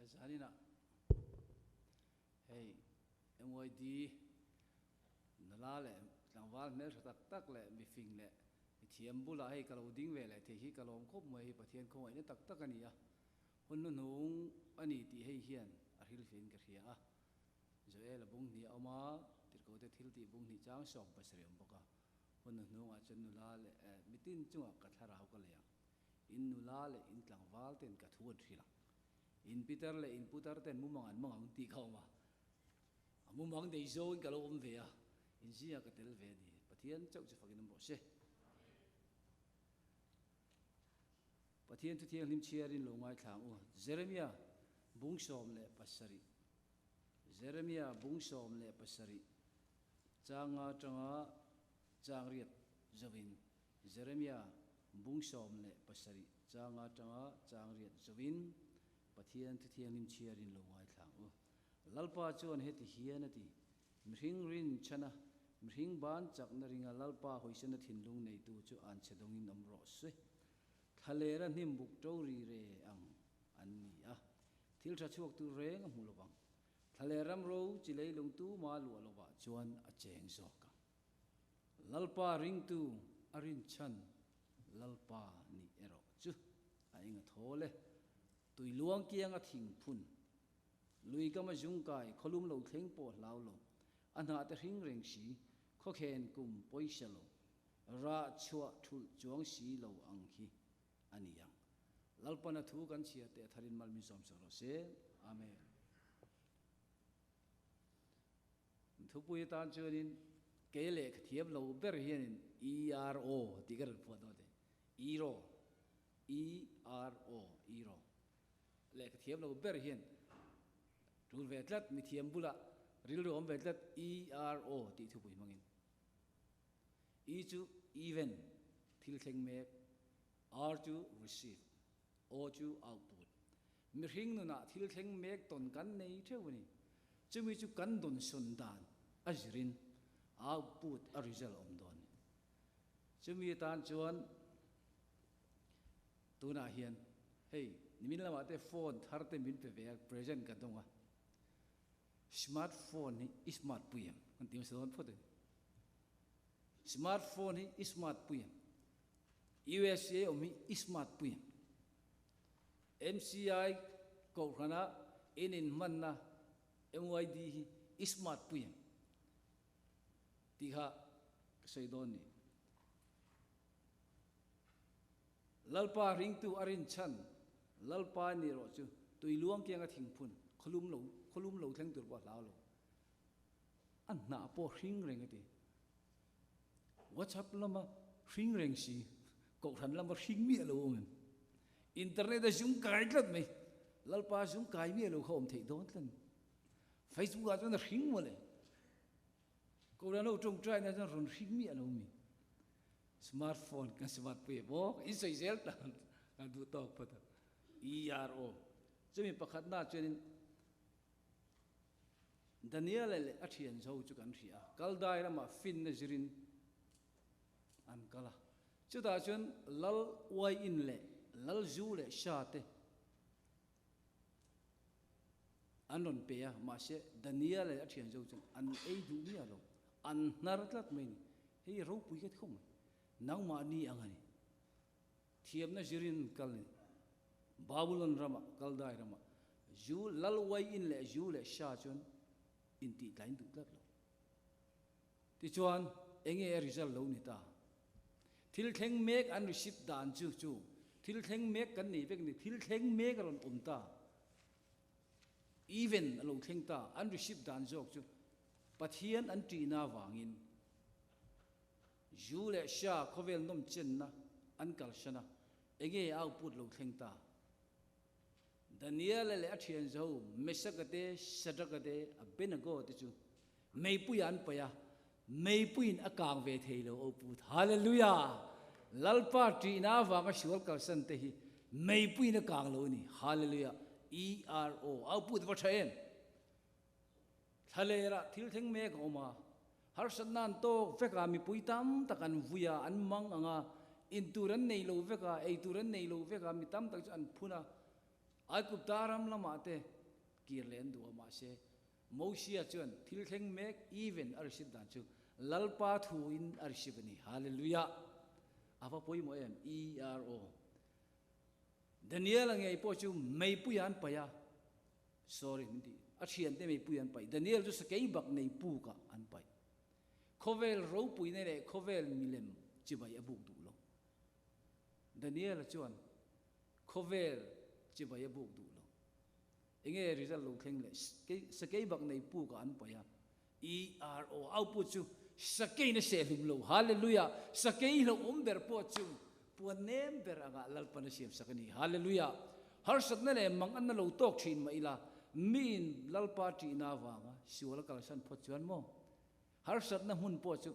Zaninah hei MYD nula leh tlangval hmeltha tak tak leh mifing leh mithiam bulah hei ka lo ding ve leh thei hi ka lawm khawp mai hi Pathian khawngaihna tak tak a ni a, hun hnuhnung a ni tih hei hian a hrilhfiahin ka hria a. Joel a bung hnih a awm a, Tirhkote thil tih bung hnih chang 70 a awm bawk a. Hun hnuhnungah chuan nula leh mitin chungah ka thlarau ka lei ang. In nula leh in tlangval ten ka thu an hrilh ang. In pitar leh in putar ten mumang an mang ang tih kha awm a. A mumang nei zawngin ka lo awm ve a, in zingah ka tel ve a ni. Pathian chauh chu fakin awm rawh se. Pathian thu thianghlim chhiarin lo ngaithla ang u. Jeremia bung 17. Jeremia bung 17 changa atanga chang riat zovin Jeremia bung 17 changa atanga chang riat zovin Pathian thu thianghlim chhiarin lo ngaithla ang u. Lalpa chuan heti hian a ti, Mihring rin chhana, mihring ban chakna ringa Lalpa hawisena thinlung neitu chu anchhe dawngin awm rawh se. Thlalera hnim buk to ri re ang an ni a, thil tha chhuak tur reng a hmu lo vang. Thlaler ram ro chi leilung tuma luah lovah chuan a cheng zawk ang. Lalpa ringtu a rinchhan Lalpa nih erawh chu a eng a thawl e. Tui luang kianga thing phun, lui kama zungkai khawlum lo thleng pawh hlau lo, a hnah te hring reng si, khawkhen kum pawisa lo, rah chhuah thulh chuang si lo ang hi a ni ang. Lalpana thu kan chhiar teh tharin mal min sawm sak rawh se. Amen. Thupui atan chuanin kei lehkha thiam lo ber hianin ERO tih ka rawn phuah dawn a ni. ERO, ERO, ERO. Lehkha thiam lo ber hian tul ve tlat, mithiam bulah rilru awm ve tlat ERO tih thupui hmangin. E chu event, thil thleng mek, R chu receive, O chu output. Mihring nunah thil thleng mek tawn kan nei theuh a ni. Chumi chu kan dawnsawn dan a zirin output a result awm dawn a ni. Chumi atan chuan tunah hian hei nimin lamah te phone thar te min pe ve a, present ka dawng a. Smartphone hi i smart pui em? Kan ti hmasa dawn phawt a ni. Smartphone hi i smart pui em? USA awm hi i smart pui em? MCI kohhrana in inhmanna MYD hi i smart pui em? Tih kha ka sawi dawn ni. Lalpa ringtu a rinchhan Lalpa ni erawh chu tui luang kianga thingphun khawlum lo khawlum lo thleng tur pawh a hlau lo. A hnah pawh hring reng a ti. WhatsApp lama hring reng si, kohhran lama hring miah lo awm em? Internet a zung kai tlat mai. Lalpa zung kai miah lo kha awm theih dawn tlat. Facebook ah chuan a hring mawle. Kohhran ho tawngtai na chuan rawn hring miah lo mi. Smartphone kan smart pui bawk in sawi zel ta kan duh tawk phawt a. ERO chumi pakhatna chuanin Daniela leh a thian zo chu kan hria a, Kaldai ramah finna zirin an kal a. Chutah chuan Lal uaiin leh Lal zu leh sha te an rawn pe a, mahse Daniela leh a thian zo chuan an ei duh miah lo, an hnar tlat mai a ni. Hei ropui ka ti khawp mai, nangmahni ang a ni. Thiamna zirin kal ni. Babulon ramah, Kaldai ramah, Zu lal uaiin leh Zu leh Sha chuan intihtlaiin duh tlat lo. Tichuan, enge a result lo ni ta? Thil thleng mek an receipt dan chu chu thil thleng mek kan nei vek ni, thil thleng mek a rawn awm ta. Event a lo thleng ta, an receipt dan zawk chu Pathian an ṭihna avangin Zu leh Sha khawvel nawm chenna an kalsan a, enge output lo thleng ta? Daniela leh a thian zo Mesaka te, Shadraka te, Abednego te chu meipuiah an paih a, meipuiin a kang ve thei lo output. Hallelujah! Lalpa ṭihna avanga sual kalsan te hi meipuiin a kang lo a ni. Hallelujah! ERO, output va ṭha em? Thlalera thil thleng mek a awm a, harsatna an tawk vek a, mipui tam tak an vui a, an mang ang a, in tur an nei lo vek a, ei tur an nei lo vek a, mi tam tak chu an phun a. Aigupta ram lamah te, Kir leh an duh a, mahse Mosia chuan thil thleng mek even a receive dan chu Lalpa thu in a receive a ni. Hallelujah! A va pawimawh em? ERO. Daniel-a ngei pawh chu meipui ah an paih a, sorry min ti, a thiante meipui an paih. Daniel chu sakei bak nei puk ah an paih. Khawvel ropuina leh khawvel milem chibai a buk duh lo. Daniel-a chuan khawvel chibai a buk duh lo. Enge result lo thleng leh sakei bak nei puk ah an paih a, ERO au pu chu sakei na seh hlum lo, Hallelujah, sakei hlauhawm ber pawh chu puan nem ber angah Lalpan a siam sak a ni, Hallelujah. Harsatna leh mang anna lo tawk thin mah ila, miin Lalpa ṭihna avanga sual a kalsan phawt chuan maw? Harsatna hmun pawh chu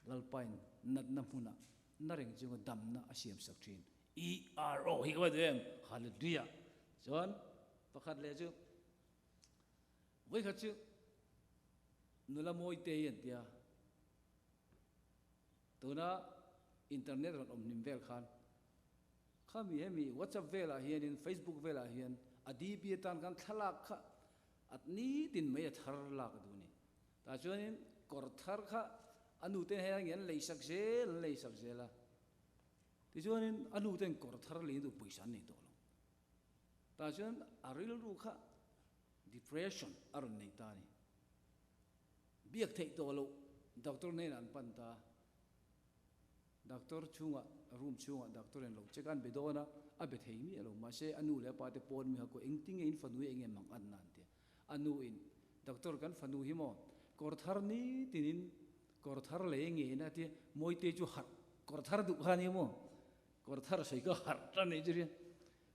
Lalpain natna hmunah na reng chunga damna a siam sak thin. ERO hi ka va duh em? Hallelujah. Chuan pakhat leh chu Vawikhat chu nula Mawite hi an tia, tuna internet rawn awm hlim vel khan khami hemi WhatsApp velah hianin Facebook velah hian a DP atan khan thlalak kha a nitin mai a thar lak a duh a ni. Tah chuanin kawr thar kha a nute hian an leisak zel an leisak zel a, tichuanin a nuten kawr thar lei duh pawisa an nei tawh lo. Tah chuan a rilru kha depression a rawn nei ta a ni. Biak theih tawh loh doctor hnenah an pan ta. Doctor chhungah, room chhungah doctor in lo check a, an be dawn a, a be thei miah lo. Mahse a nu leh a pa te pawn mi kha ko engtin nge in fanu hi eng nge mang anna an ti a. A nu in, Doctor kan fanu hi maw kawr thar nitinin kawr thar lei nge a ti a, Mawite chu harh kawr thar duh kha a ni maw? Kawr thar sawi kha harh tan anih chu ria,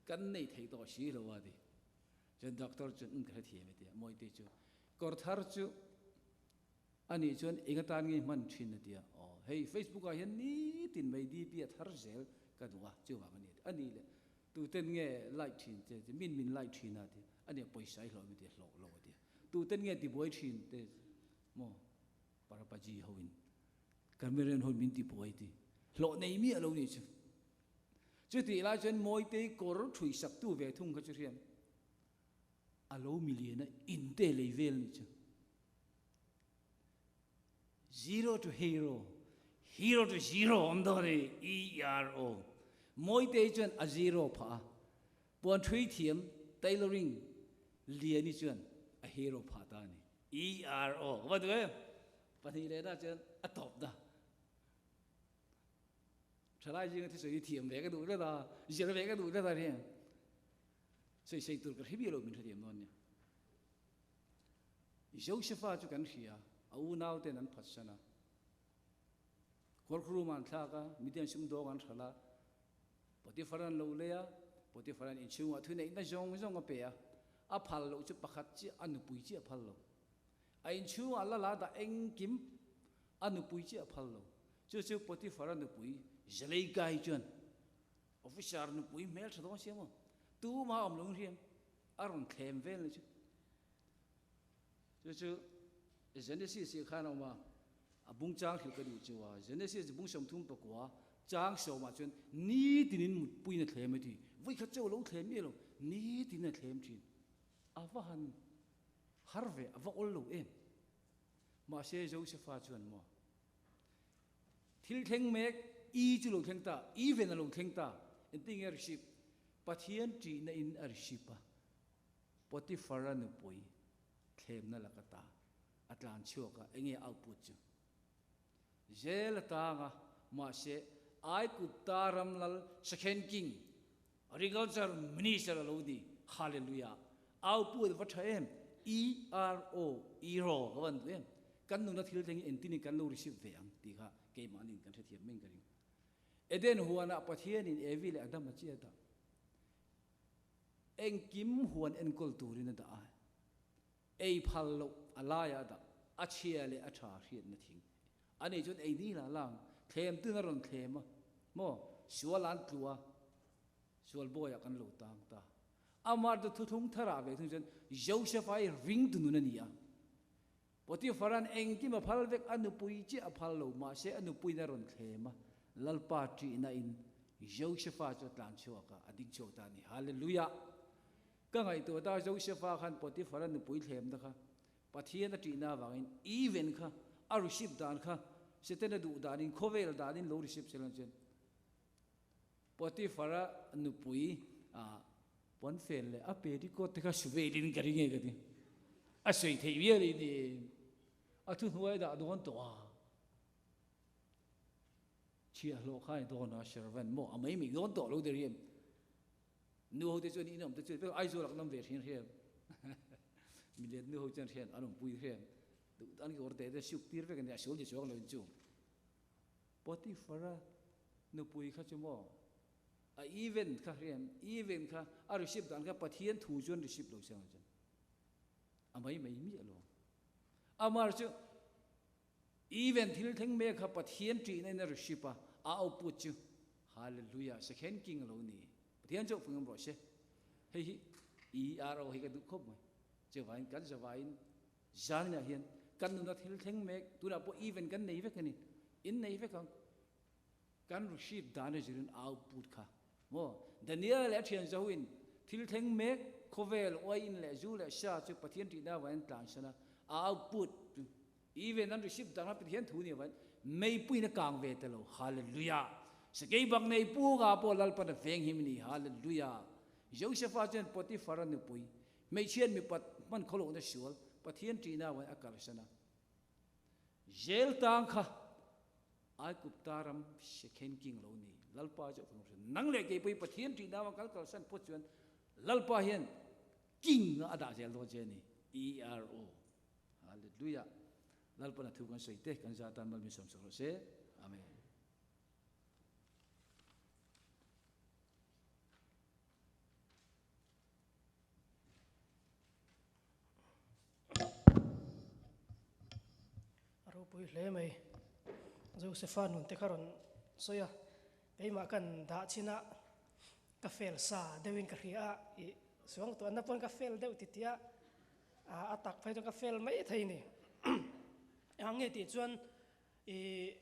kan nei thei tawh si lo a ti. Chuan doctor chuan um ka hrethiam e ti a, Mawite chu kawr thar chu a nih chuan eng atan nge hman thin a ti a, aw hei Facebook ah hian nitin mai DP a thar zel ka duh a, chuvang a ni a ti. A nih leh tuten nge like thin che ti, min min like thin a ti, a nih pawisa i hlawh mi ti a, hlawh lo a ti a, tuten nge tibuai thin te maw Parapaji ho in Carmelian ho in min tibuai ti, hlawh nei miah lo nih chu. Chutih lai chuan Mawitei kawr thui sak tu ve thung kha chu hriat a lo milian a inte lei vel nih chu. Zero to hero, hero to zero awm dawn a ni, ERO. Mawitei chuan a zero phah a, puan thui thiam tailoring Liani chuan a hero phah ta a ni. ERO ka va duh em? Pahnihlehnah chuan a tawp ta. Thalai zinga thusawi hi thiam ve ka duh tlat a, zir ve ka duh tlat a nia. Sawisei tur ka hre miah lo min hrethiam dawn nia. Josepha chu kan hria, a unau ten an phatsan a. Khuarkhurum an thlak a, Midian sumdawng an hralh a, Potiphar an lo lei a, Potiphar an inchhungah thuneihna zawng zawng a pe a, a phal loh chu pakhat chiah, a nupui chiah a phal lo. A inchhungah la la dah engkim a nupui chiah a phal lo. Chu chu Potiphar-a nupui Zaleika-i chuan officer nupui hmel tha dawn sia maw? Tuma awm lo hriam a rawn thlem vel ni chu. Chu chu Genesis ah khan a awm a, a bung chang hrilh ka duh chu a. Genesis bung 39 chang sawmah chuan nitinin mutpuiin a thlem a ti. Vawikhat chauh a lo thlem miah lo, nitinin a thlem thin. A va han har ve, a va awl lo em. Mahse Josepha chuan maw, Thil thleng mek, I chu lo thleng ta, I ven a lo thleng ta, engtin nge a receive? Pathian ṭihna in a receive a, Potiphar-a nupui thlemna laka ta a tlan chhuak a, enge output chu? Zel a tang a, mahse Aigupta ram lal Second King, Agriculture Minister a lo ni, Hallelujah! Output a va tha em? ERO, ERO ka van duh em? Kan nuna thil thleng hi engtin in kan lo receive ve ang tih kha keimahni in kan hrethiam meng ka ring. Eden huanah Pathianin Evi leh Adama chi a dah. Engkim huan enkawl turin a dah a. Ei phal loh a laiah a dah, a chhia leh a tha hriatna thing. Ani chuan ei ni lah lang, thlem tun a rawn thlem a, maw, sual an tlu a, sual bawiah kan lo tang ta. Amah chu thuthlung tharah ve thung chuan Joseph-a hi ringtu nun a ni a. Potiphar-a'n engkim a phal vek, a nupui chiah a phal lo, mahse a nupuiin a rawn thlem a, Lalpa ṭihna in Joseph-a chu a tlan chhuak a, a ding chhuak ta a ni. Hallelujah! Ka ngaihtuah ta Josefa khan Potiphara nupui thlemna kha Pathian a ṭihna avangin even kha a receive dan kha Setana duh danin khawvel danin lo receive sela chuan Potiphara nupui pawnfen leh a petticoat te kha su velin ka ring e ka ti. A sawi theih vial in a thuhnuai dah dawn tawh a. Chhiahhlawh kha ni dawn a servant maw a mai mai dawn tawh lo der hian Nu ho te chuan in awm te chu vek Aizawl ah kan awm ve hrian hriam milian nu ho chuan hrian an awmpui hriam duh tan kawr te te suk tir vek a nia sual ti chuang lo in chu Potiphar-a nupui kha chu maw a event kha hriam event kha a receive dan kha Pathian thu chuan receive lo siang chuan a mai mai miah lo amar chu Even thil thleng mek kha Pathian ṭihna in a receive a, a output chu Hallelujah, Second King a lo ni. Pathian chu fing rawh se. Hei hi ERO hi ka duh khawp mai. Chuvangin kan zavaiin zaninah hian kan nuna thil thleng mek, tunah pawh even kan nei vek a ni, in nei vek ang. Kan receive dan a zirin output kha maw? Daniel leh a thian zahuin thil thleng mek khawvel uaiin leh zu leh sa chu Pathian ṭihna avangin an tlansan a, a output chu even an receive dan kha Pathian thu nih avangin meipuiin a kang ve ta lo. Hallelujah! Sakei bak nei pukah pawh Lalpan a veng him a ni. Hallelujah! Josepha chuan Potiphar-a nupui, hmeichhiat mipat hman khawlohna sual Pathian ṭihna avangin a kalsan a. Zel tang kha Aigupta ram Shekhem king lo ni. Lalpa chu a fanu hran. Nang leh keipui Pathian ṭih nau a kal kalsan phawt chuan Lalpa hian king a dah zel dawn che a ni. ERO. Hallelujah. Lalpan a thu kan sawi te kan za tan mal min sawmsak rawh se. Amen. A ropui hle mai. Josepha nun te kha rawn sawi a, keimah kan dah chin a, ka fel sa deuhin ka hria a, ih suangtuahna pawn ka fel deuh ti tia a tak phei chuan ka fel mai thei ni. Eng nge tih chuan ih.